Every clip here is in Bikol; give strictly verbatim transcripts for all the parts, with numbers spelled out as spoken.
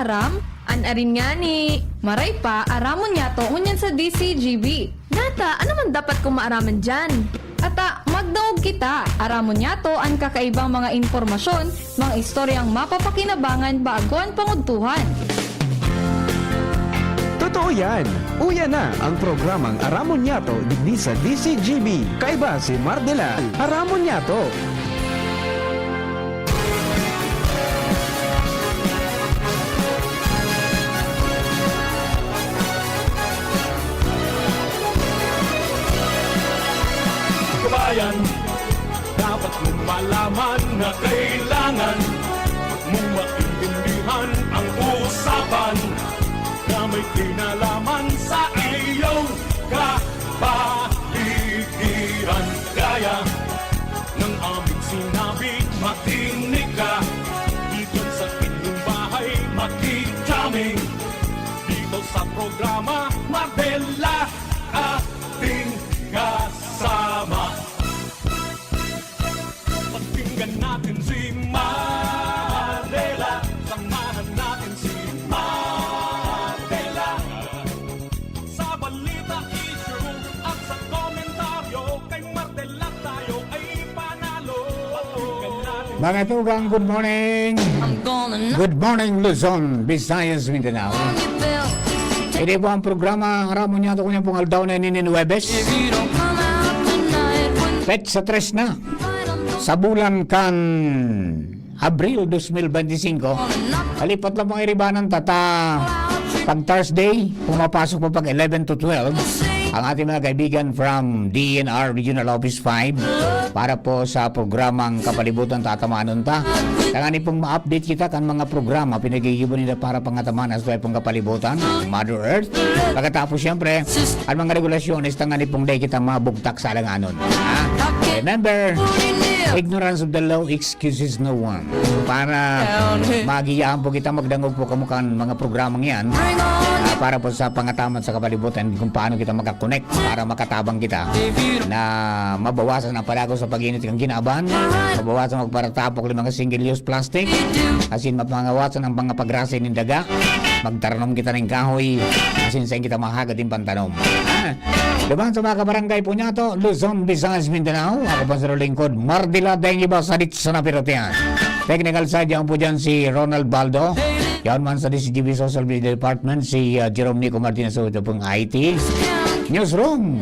Aram? An arin ngani. Maray pa, aramon niyato ngunyan sa D C G B. Nata, ano man dapat kong maaraman diyan? Ata, magdangog kita. Aramon niyato an kakaibang mga impormasyon, mga istoryang mapapakinabangan bago an pangudtuhan. Totoo yan! Uya na ang programang Aramon Niyato digdi sa D C G B. Kaiba si Mardela. Aramon Niyato! Kabayan, dapat mong malaman na kailangan mong maintindihan ang usapan na may kinalaman sa iyong kapaligiran. Gaya ng aming sinabi, makinig ka. Dito sa inyong bahay, makinig kami. Dito sa programa, Mardela, ating kasama. Pakinggan natin si Mardela. Samahan natin si Mardela. Sa balita, issue, at sa komentaryo, kay Mardela tayo ay panalo. Pakinggan natin. Mga tugang, good morning! Good morning, Luzon, Visayas, Mindanao. Ini po ang programa, Aramon Niyato, kunyang pong aldaw na ini nin Huwebes. Petsa tres na sa bulan kan Abril dos mil benti singko. Halipat lang mga iribanan, tata. Pag Thursday, pumapasok po pag eleven to twelve ang ating mga kaibigan from D N R Regional Office five para po sa programang Kapalibutan Tatamanon Ta. Tangani pong ma-update kita kan mga programa pinaggigibo nila para pangataman sa pong kapalibutan, Mother Earth. Pagkatapos, siyempre, ang mga regulasyones, tangani pong dai kita mabugtak sa alanganon. Ha? Remember, ignorance of the law excuses no one. Para magiyahan po kita, magdangog po kamo kan mga programang yan. Ah, para po sa pangataman sa kapalibutan, kung paano kita makakonect para makatabang kita na mabawasan ang palagaw sa pag-init ng ginaban, mabawasan magparatapok ng mga single-use plastic, asin mapangawasan ang mga pagrasa nin daga, magtaranom kita nin kahoy, asin sain kita mahagad nin pantanom. Ah, duman sa mga kabarangay po niyato, Luzon, Visayas, Mindanao, ako po sa lingkod, Mardila, dahil iba sa Dits na Piratian. Technical side, yan po dyan si Ronald Baldo. Yan man sa D C G B Social Media Department, si ah, Jerome Nico Martinez, sa ito pong I T. Newsroom,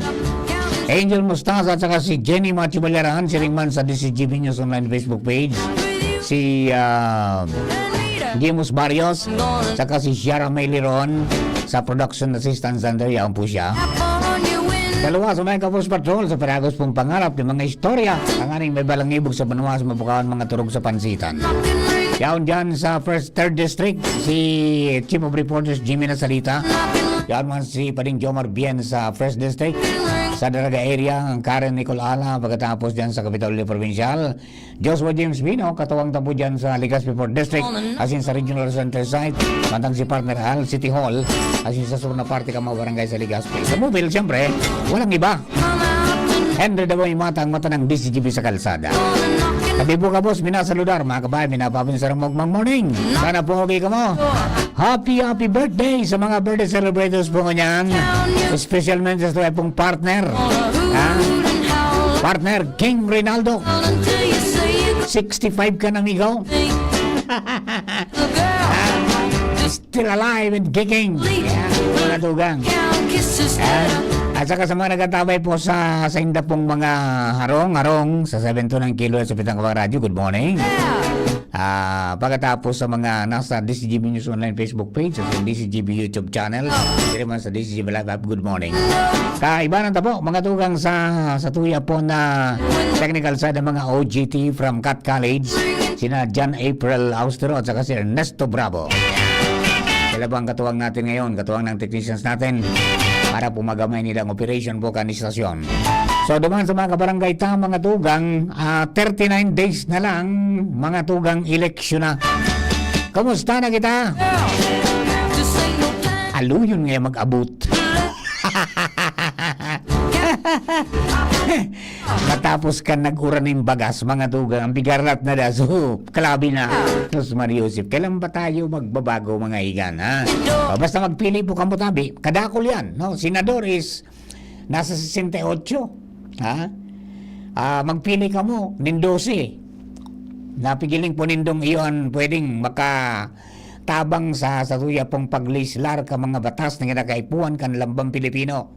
Angel Mostaza at saka si Jenny Machu Balyarahan, siring man sa D C G B News Online Facebook page. Si ah, Gimus Barrios, saka si Shara May Liron sa production assistant center, yaon po siya. Dalawa sa mga Couples Patrol sa Paragos pong pangarap ng mga istorya, ang aning may balangibog sa banwa sa mabukawan mga turog sa pansitan. Yaon dyan sa first, third district, si Chief of Reporters Jimmy Nasalita. Yaon man si Pading Jomar Bien sa first district. Sa Daraga area, ang Karen Nicole Ala, pagkatapos dyan sa Kapitolyo Provincial. Joshua James Bino, katuwang tapo dyan sa Legazpi Fourth District, asin sa Regional Center Site, mantang si Partner Al, City Hall, asin sa sur na parte kan mga barangay sa Legazpi. Sa Mobile, siyempre, walang iba. Henry Daboy Mata, ang mata ng D C G B sa kalsada. Sabi po ka, boss, minasaludar, mga kabayan, minapapinsar, magmang morning. Sana po okay ka mo. Happy, happy birthday sa mga birthday celebrators po ngunyan. Specialmente sa pong partner. Ha? Partner King Reynaldo. Sixty-five ka na, amigo. Still alive and kicking. Yan, mga tugang. Yan. At saka sa mga nagtatabay po sa, sa inda pong mga harong, harong, sa seven to nine kilo sa Pitang Kabang Radyo, good morning. Ah, pagkatapos sa mga nasa D C G B News Online Facebook page at sa D C G B YouTube channel, diri man sa D C G B Live app, good morning. Kaibanan ta po, mga tugang sa, sa tuya po na technical side ng mga O G T from Cat College, sina John April Austro at saka si Ernesto Bravo. Sila po ang katuwang natin ngayon, katuwang ng technicians natin para po magamay nilang operation po kan istasyon. So, duman sa mga kabarangay ta, mga tugang, ah, thirty-nine days na lang, mga tugang, eleksyon na. Kumusta na kita? Aluyon ngayon mag-abot. Matapos kan nag-uran nin bagas, mga tugang, ang bigarat na daso, kalabi na. Sus Maria Joseph, kailan ba tayo magbabago, mga higan, ha? O, basta magpili po kamo, tabi. Kadakol yan, no? Senador is nasa sesenta y ocho, ha? Ah, magpili kamo nin dose. Napigiling po nindong iyon pwedeng makatabang sa, sa tuya pong paglislar ka mga batas na kinakaipuhan kan lambang Pilipino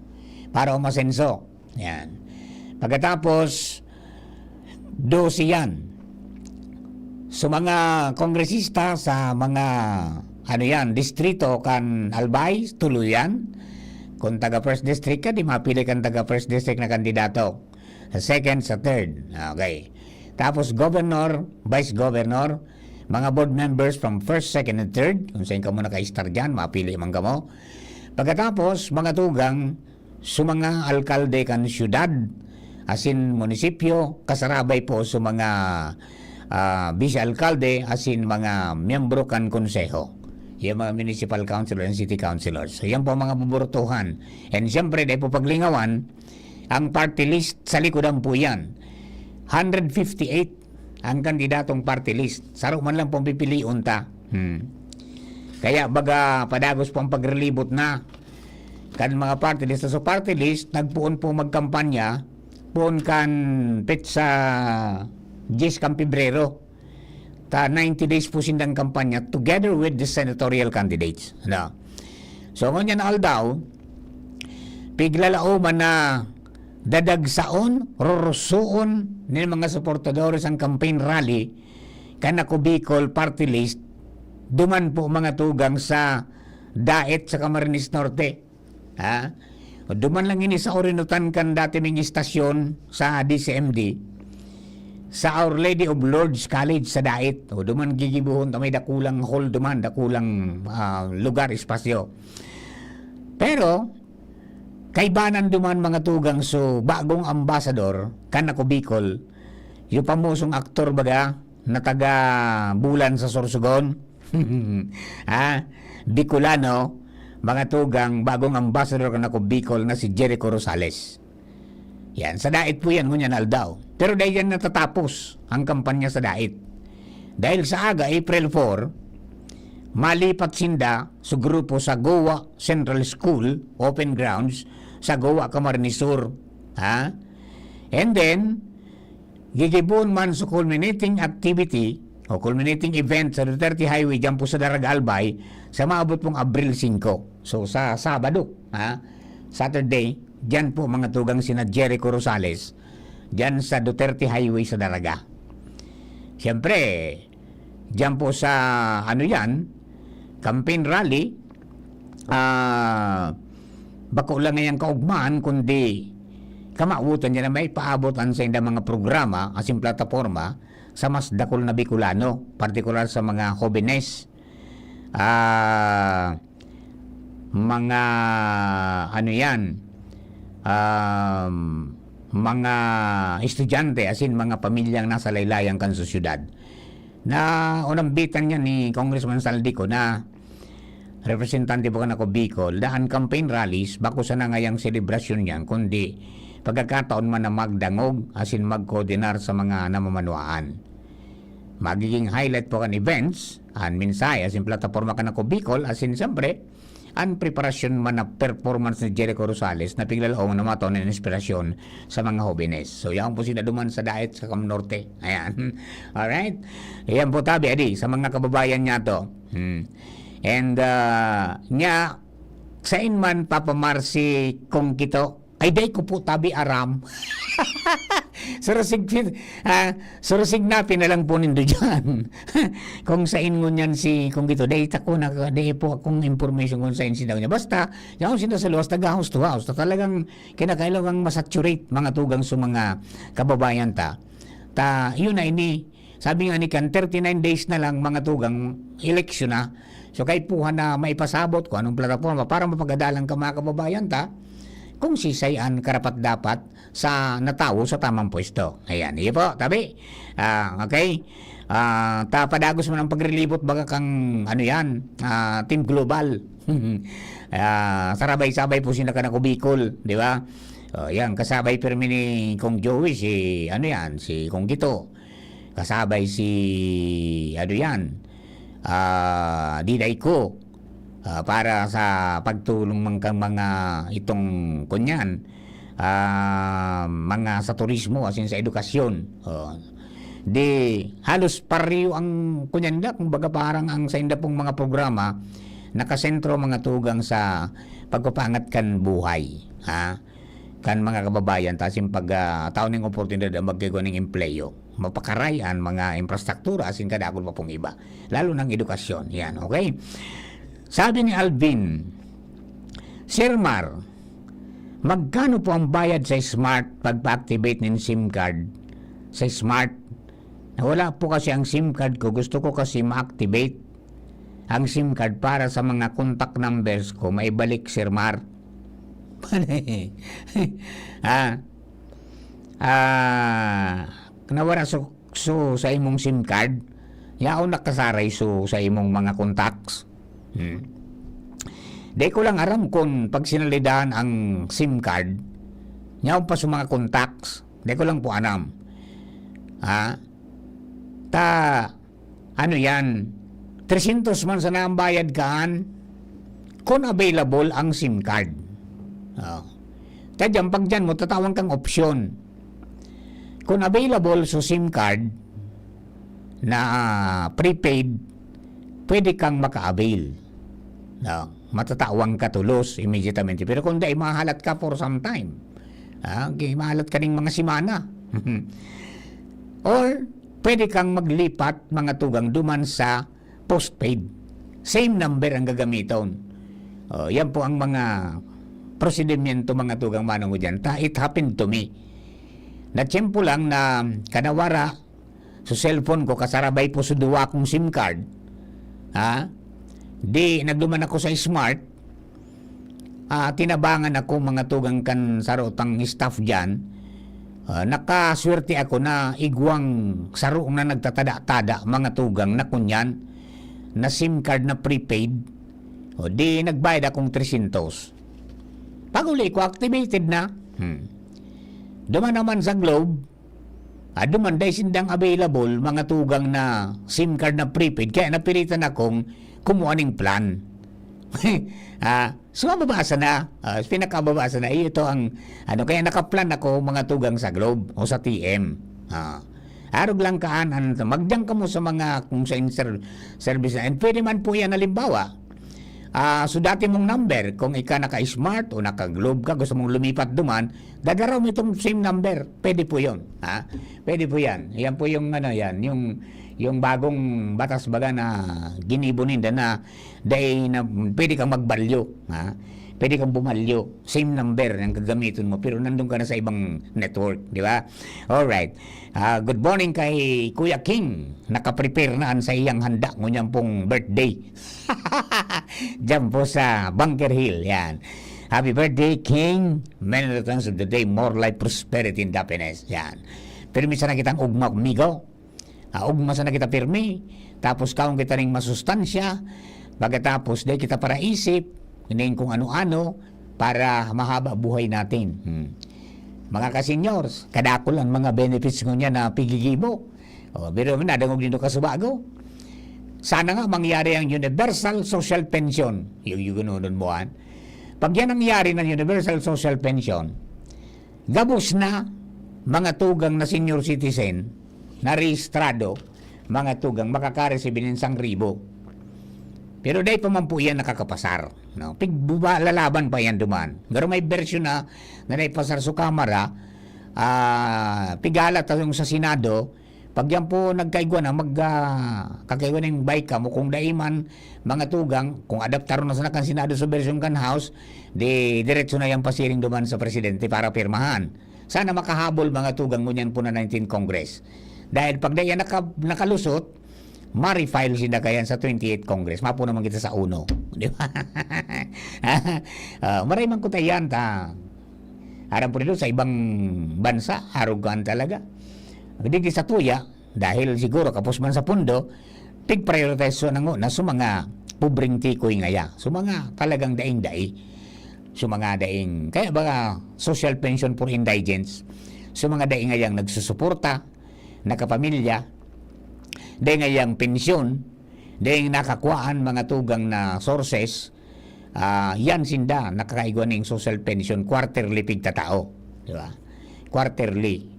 para umasenso. Yan. Pagkatapos, dose yan. So, mga kongresista sa mga, ano yan, distrito kan Albay, Tuluyan. Kung taga First District ka, di mapili kang taga First District na kandidato. Sa second, sa third. Okay. Tapos, governor, vice governor, mga board members from first, second, and third. Kung saan ka mo naka-star dyan, mapili man ka mo. Pagkatapos, mga tugang, sa mga alkalde kan syudad asin munisipyo, kasarabay po sa mga, ah, bise-alkalde asin mga miyembro kan konseho, yung mga municipal councilor and city councilors. So, yan po ang mga buburutuhan. And siyempre, dahil po paglingawan, ang party list, sa likodan po yan. Hundred fifty-eight ang kandidatong party list. Saro man lang pong pipilion ta. Hmm. Kaya baga padagos po ang pagrelibot na kan mga party list. So, party list, nagpoon po magkampanya, poon kan petsa diyes kan Pebrero. Ta ninety days po sindang kampanya together with the senatorial candidates. Ano? So, ngunyan aldaw, piglalaoman na dadagsaon, rorosoon nin mga suportadores ang campaign rally kan Ako Bicol Party List, duman po mga tugang sa Daet sa Camarines Norte. Ha? Duman lang ini sa orinutan kan dati ming istasyon sa D C M D, sa Our Lady of Lourdes College sa Daet. O, duman gigibohon ta may dakulang hall duman, dakulang, ah, lugar, espasyo. Pero, kaibanan duman mga tugang so bagong ambasador kan Ako Bicol, yung pamosong aktor baga na taga Bulan sa Sorsogon. Ha? Bicolano, mga tugang, bagong ambassador kan Ako Bicol na si Jericho Rosales. Yan, sa Daet po yan, ngunyan aldaw. Pero dahil yan natatapos ang kampanya sa Daet. Dahil sa aga, April four, malipat sinda sa grupo sa Goa Central School, open grounds, sa Goa, Camarines Sur. Ha? And then, gigibohon man sa culminating activity o culminating event sa Duterte Highway, dyan po sa Daraga Albay, sa maabot pong Abril singko. So, sa Sabado, ha? Saturday, dyan po mga tugang sina Jericho Rosales, dyan sa Duterte Highway sa Daraga. Siyempre, dyan po sa, ano yan, campaign rally, ah, bako lang ngayang kaugmaan, kundi kamawotan niya na may paabot ang sa inda mga programa, asin plataporma, sa mas dakul na Bicolano, partikular sa mga hobenes, ah, mga, ano yan, um, mga estudyante, asin mga pamilyang nasa laylayan kan sosyedad. Na unambitan niya ni Congressman Saldico na representante po kan Ako Bicol, daan campaign rallies, bako sana ngayang selebrasyon niyan, kundi pagkakataon man na magdangog asin magkoordinar sa mga namamanuaan. Magiging highlight po kan events, an mensahe asin plataporma kan Ako Bicol, asin siyempre, an preparasyon man na performance ni Jericho Rosales na piglalaom na matao na inspirasyon sa mga hobenes. So, yaon po sila duman sa Daet sa Cam Norte. Ayan. Alright? Ayan po, tabi, adi, sa mga kababayan niya to. Hmm. And, ah, niya, sain man papamar si Kong Kito? Ay, dai ko po tabi aram. Surusig, ah, surusig na pinalang po nindo dyan. Kung sain ngunyan si Kong Kito, dai ta ko na, dai po akong information kung sain si daw niya. Basta, yaon sinda sa luwas, taga house to house. Ta talagang kinakailangan masaturate mga tugang sa mga kababayan ta. Ta, yun na ini, sabi nga ni Kan, thirty-nine days na lang mga tugang, eleksyon na. So, kaipuhan na maipasabot kung anong plataporma para mapagadalan ka mga kababayan ta kung sisay an karapat-dapat sa natawo sa tamang pwesto. Ayan, iyo po, tabi. Ah, okay. Ah, ta padagos man ang pagrelibot baga kang, ano yan, ah, Team Global. Ah, sarabay-sabay po sila kan Ako Bicol, di ba? Oh, yan, kasabay pirmi ni Kong Joey si, ano yan, si Kong Gito. Kasabay si, ano yan, ah, Diday Ko. Ah, para sa pagtulong man kan mga itong, kunyan, ah, mga sa turismo, asin sa edukasyon. Oh. Di, halos pareho ang, kunyan nila, kumbaga parang ang sa inda pong mga programa, nakasentro mga tugang sa pagpapangat kan buhay, ha? Kan mga kababayan, ta asin pag, ah, tao ning oportunidad ang magkaigwa ning empleyo. Mapakaray an mga infrastruktura, asin kadakul pa pong iba. Lalo ng edukasyon. Yan, okay? Sabi ni Alvin, "Sir Mar, magkano po ang bayad sa Smart pagpa-activate nin SIM card sa Smart? Nawala po kasi ang SIM card ko. Gusto ko kasi ma-activate ang SIM card para sa mga contact numbers ko. Maibalik, Sir Mar." Ah, ah, nawara so, so sa imong SIM card, yaon na kasaray so sa imong mga contacts. Hmm. Di ko lang aram kung pag sinalidahan ang SIM card, yaon pa sa mga contacts. Di ko lang po aram. Ah, ta, ano yan? Tresyentos man sana ang bayad kaan, kung available ang SIM card. Oh. Kaya dyan, pag dyan mo, tatawan kang opsyon. Kung available sa SIM card na, ah, prepaid, pwede kang maka-avail. No? Matatawan ka tulos immediatamente. Pero kung dai, mahalat ka for some time. Ah, okay, mahalat ka ning mga semana. Or, pwede kang maglipat, mga tugang, duman sa postpaid. Same number ang gagamiton. Oh, yan po ang mga prosedimyento, mga tugang, manong ko dyan. Ta, it happened to me. Na tiyempo lang na kanawara, so cellphone ko, kasarabay po so duwa kong SIM card. Ha? Di, nagduman ako sa Smart. Ah, tinabangan ako, mga tugang, kan saro tang staff diyan. Ah, nakaswerte ako na igwang saro na nagtatada-tada, mga tugang, na kunyan, na SIM card na prepaid. O di, nagbayad akong tresyentos. Pag-uli ko, activated na. Hmm. Duman naman sa Globe, ah, duman dai sindang available, mga tugang, na SIM card na prepaid, kaya napilitan akong kumuha ning plan. Ah, so, mababasa na. Ah, pinakababasa na. Iyo, ito ang, ano, kaya naka-plan ako, mga tugang, sa Globe o sa T M. Ah, arog lang kaan, an-, magdiyan kamo sa mga, kung sa in-, ser-, service na. And pwede man po yan, halimbawa, ah, so dati mong number, kung ika naka-Smart o naka-Globe ka, gusto mong lumipat duman, dadaraw mo itong same number. Pwede po yun, ha? Pwede po yan. Yan po yung, ano, yan, yung, yung bagong batas baga na ginibo ninda na dai na pwede kang magbalyo, ha? Pwede kang bumalyo. Same number ang gagamiton mo, pero nandun ka na sa ibang network, di ba? Alright. Ah, good morning kay Kuya King. Nakaprepare na an saiyang handa ngunyan pong birthday. Diyan po sa Bunker Hill, yan. Happy birthday, King. Many returns of the day, more life, prosperity, and happiness. Yan. Pero minsan na kitang ugma, amigo. Ah, ugma sana kita pirmi. Tapos kaon kita ning masustansya. Pagkatapos, dai kita paraisip, ning kung ano-ano, para mahaba buhay natin. Hmm. Mga ka-seniors, kadakul ang mga benefits ngunyan na pigigibo. O, pero nadangog nindo kasubago. Sana nga mangyari ang universal social pension. Yung, yung gunonon mo, an. Pag yan nangyari ng universal social pension, gabos na mga tugang na senior citizen na rehistrado, mga tugang makakaresibir nin sang ribo. Pero dai pa man po yan nakakapasar, no? Pigbuba-, lalaban pa yan duman. Pero may bersyon na, na naipasar sa Kamara, ah, pigala ta yung sa Senado, pag yan po nagkaigwa na, mag, ah, kakaigwa na yung bike mo, kung dai man, mga tugang, kung adaptaron na sana kan Senado sa bersyon kan House, di diretso na yan pasiring duman sa presidente para pirmahan. Sana makahabol, mga tugang, ngunyan po na nineteenth Congress. Dahil pag dai yan naka-, nakalusot, ma-refile sinda kayan sa twenty-eighth Congress. Mapo naman kita sa uno. Di ba? Ah, maray man ko ta yan, ta. Aram po nito, sa ibang bansa, arugan talaga. Digdi sa tuya, dahil siguro kapos man sa pundo, pig-prioritize so nango na sa mga pobreng tikoy ngaya. So mga talagang daing-dai. So, mga daing, kaya ba social pension for indigents? So, mga daing ngayang nagsusuporta, nakapamilya, daing ngayang pensyon, daing nakakuhaan mga tugang na sources, ah, yan sinda, nakakaigwa ning social pension, quarterly pigtatao. Di ba? Quarterly.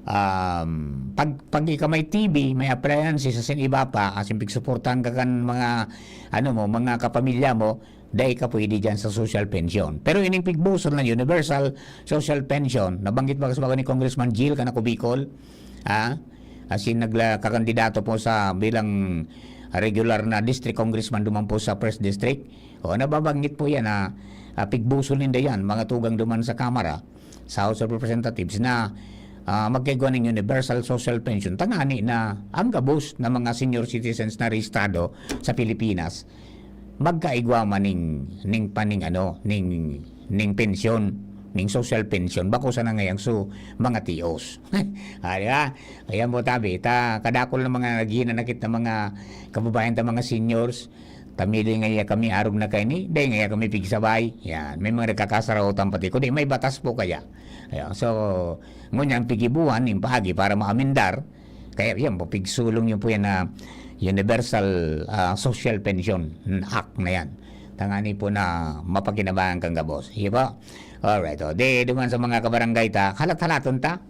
Um, pag, pag ika may T V, may appliances, asin iba pa, asin pigsuportahan ka kan mga, ano mo, mga kapamilya mo, dai ka pwede dyan sa social pension. Pero ining pigbusol na universal social pension, nabanggit ba kasi ni Congressman Jil Canaco Bicol? Ha? Asin nagla-, kakandidato po sa bilang regular na district congressman duman po sa First District. O, nababanggit po yan na, ah, pigbusol ninda yan, mga tugang duman sa Kamara, sa House of Representatives na, ah, magkaigwa ning universal social pension. Tangani na ang gabos na mga senior citizens na rehistado sa Pilipinas, magkaigwa man ning, ning paning ano, ning, ning pensyon, ning social pension. Bako sana ngayang su mga tios. Ah, di ba? Ayan po, tabi. Ta, kadakol ng mga naghihinanakit na mga kababayan ta, mga seniors. Tamili ngaya kami arog na kaini, dai ngaya kami pigsabay. Yan, may mga nagkakasaraotan pati. Kundi may batas po kaya. Ayan. So, ngunyan pigibuhan ning paagi para maamendar. Kaya yan po, pigsulong yun po yan na Universal, ah, Social Pension Act na yan. Tangani po na mapakinabangan kang gabos. Iyo po. Alright, o. Di, duman sa mga kabarangay ta, halat-halaton ta.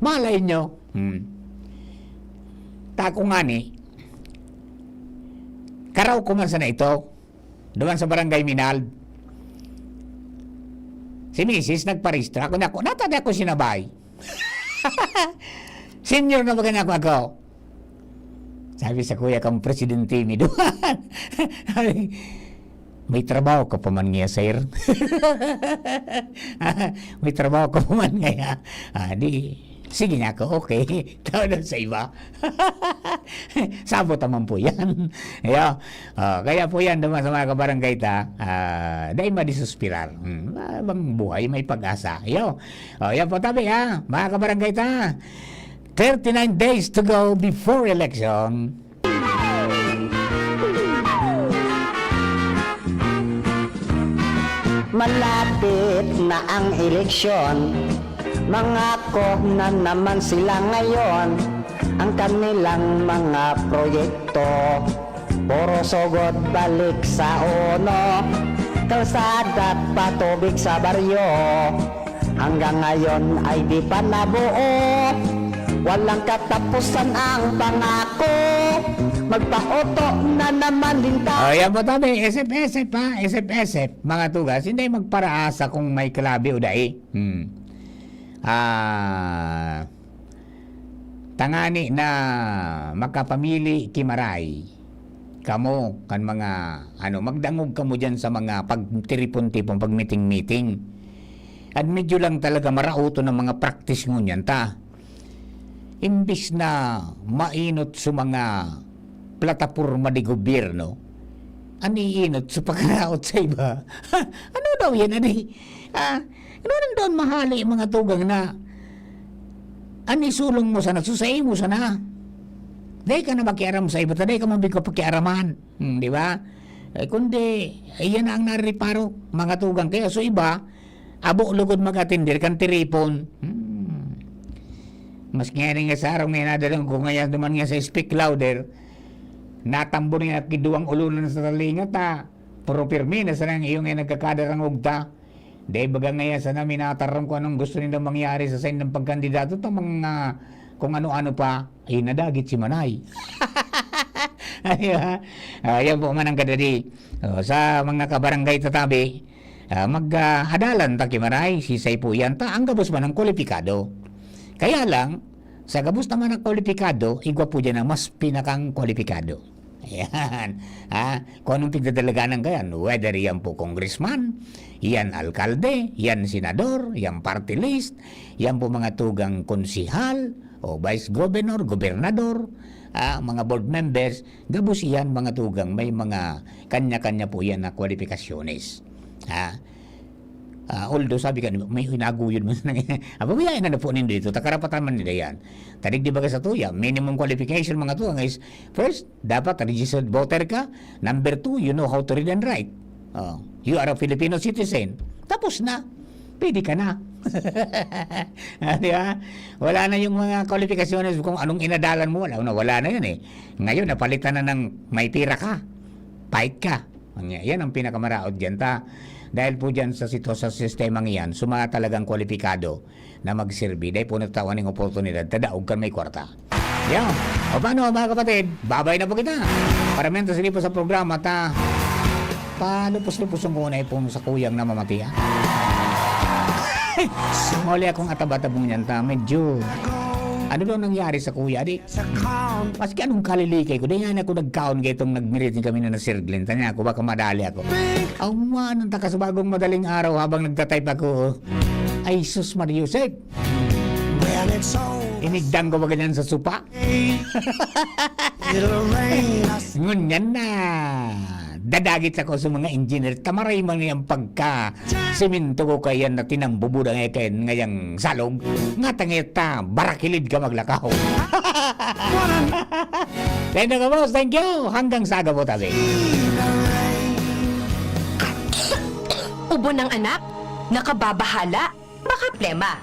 Malay nyo. Hmm. Tako ngani, karaw ko man sana ito. Duman sa Barangay Minald. Si misis nagparehistro. Ako na ako, nata di ako sinabay. Senior na baga na ako, ako. Sabi sa kuya kang presidente mi duman. Sabi, "May trabaho ka pa man ngaya, sir?" "May trabaho ka pa man ngaya?" Ah, di, sige na ako, okay. Tawag sa iba. Sabot naman po yan. Yo. Oh, kaya po yan, duman sa mga kabarangay ta, ah, dai madisuspirar. Hmm, ah, bang buhay, may pag-asa. Yo. Oh, yan po, tabi, ha, mga kabarangay ta. Thirty-nine days to go before election. Malapit na ang eleksyon, mangako na naman sila ngayon. Ang kanilang mga proyekto, puro sugod balik sa uno. Kalsada at patubig sa baryo, hanggang ngayon ay di pa nabuo. Walang katapusan ang pangako, magpaoto na naman din ta. Oh, yan po, tabi. S F S F, ha? S F S F, mga tugas. Hindi magparaasa kung may kalabi o dai. Hmm. Ah, tangani na makapamili ki Maray. Kamo, kan mga, ano, magdangog kamo diyan sa mga pagtiripon-tipon, pagmiting-miting. At medyo lang talaga maraoton ang mga practice ngunyan ta. Imbis na mainot sa mga plataporma de gobyerno, an iinot sa pagkaraot sa iba. Ano daw yan, ani? Ah, ano nang daon mahali, mga tugang, na an isulong mo sana, susay mo sana. Dai ka na makiaram sa iba, ta dai ka man bigka pakiaraman. Hmm, di ba? Eh, kundi, iyan na ang nareparo, mga tugang. Kaya so iba, abo lugod mag-atender kan tiripon. Hmm. Mas nga rin nga sa araw nga inadalan ko ngayon duman nga sa speak louder, natambon nga kiduwang ulunan sa talinga ta, pero pirmi na sana ang iyo nga nagkakarangog ta. Dai baga ngaya sana minatarong kung anong gusto nilang mangyari sa saindang pagkandidato, itong mga kung ano-ano pa, ay nadagit si Manay. Di ba? Ah, yan po man ang kadadi. Oh, sa mga kabarangay tatabi, ah, mag, ah, adalan ta ki Manay, si Saipo yan, ta, ang gabos man ang kwalipikado. Kaya lang, sa gabos naman ang kwalipikado, igwa po dyan ang mas pinakang kwalipikado. Ayan. Ha? Kung anong pigdadalaganan ka yan, whether yan po congressman, yan alkalde, yan senador, yan party list, yan po mga tugang konsihal, o vice governor, gobernador, ah, mga board members, gabos iyan mga tugang, may mga kanya-kanya po yan na kwalipikasyones. Ha? Ah, although sabi ka, may hinaguyod mo na, ah, pabayaan na po nindo ito, ta karapatan man nila yan. Tanig di ba ka sa tuya, minimum qualification mga tugang is, first, dapat registered voter ka. Number two, you know how to read and write. Oh, you are a Filipino citizen. Tapos na. Pwede ka na. Ah, di ba? Wala na yung mga kwalipikasyones kung anong inadalan mo. Wala na, wala na yun eh. Ngayon, napalitan na ng may tira ka. Pahit ka. Yan ang pinakamaraot dyan. Ta, dahil po dyan sa sitwa-, sa sistemang iyan, suma talagang kwalipikado na magserbi. Dahil po natawan ng oportunidad, tadaog kan may kwarta. Yan. O paano, mga kapatid? Babay na po kita. Para menos lipo sa programa, ta, palupos-lupos ang kunay pong sa kuyang namamatian. Muli akong ataba-tabong niyan, ta. Medyo, ano daw nangyari sa kuya? Di, maski anong kalilikay ko, di nga na ako nagkaon kaya itong nagmiritin kami na nasirglin. Tanya ako, baka madali ako. Awan, ang takas bagong madaling araw habang nagtatype ako. Ay, sus, Maria Josep. Inigdan ko ba ganyan sa supa? Ngunyan na. Dadagit ako sa mga engineer. Tamaray man yung pagka simento ko kaya na tinambubuda ngay kaya ngayang salog. Nga tangeta, barakilid ka maglakaw. Thank you, boss. Thank you. Hanggang sa gabo tabi. Ubo ng anak? Nakababahala? Baka plema.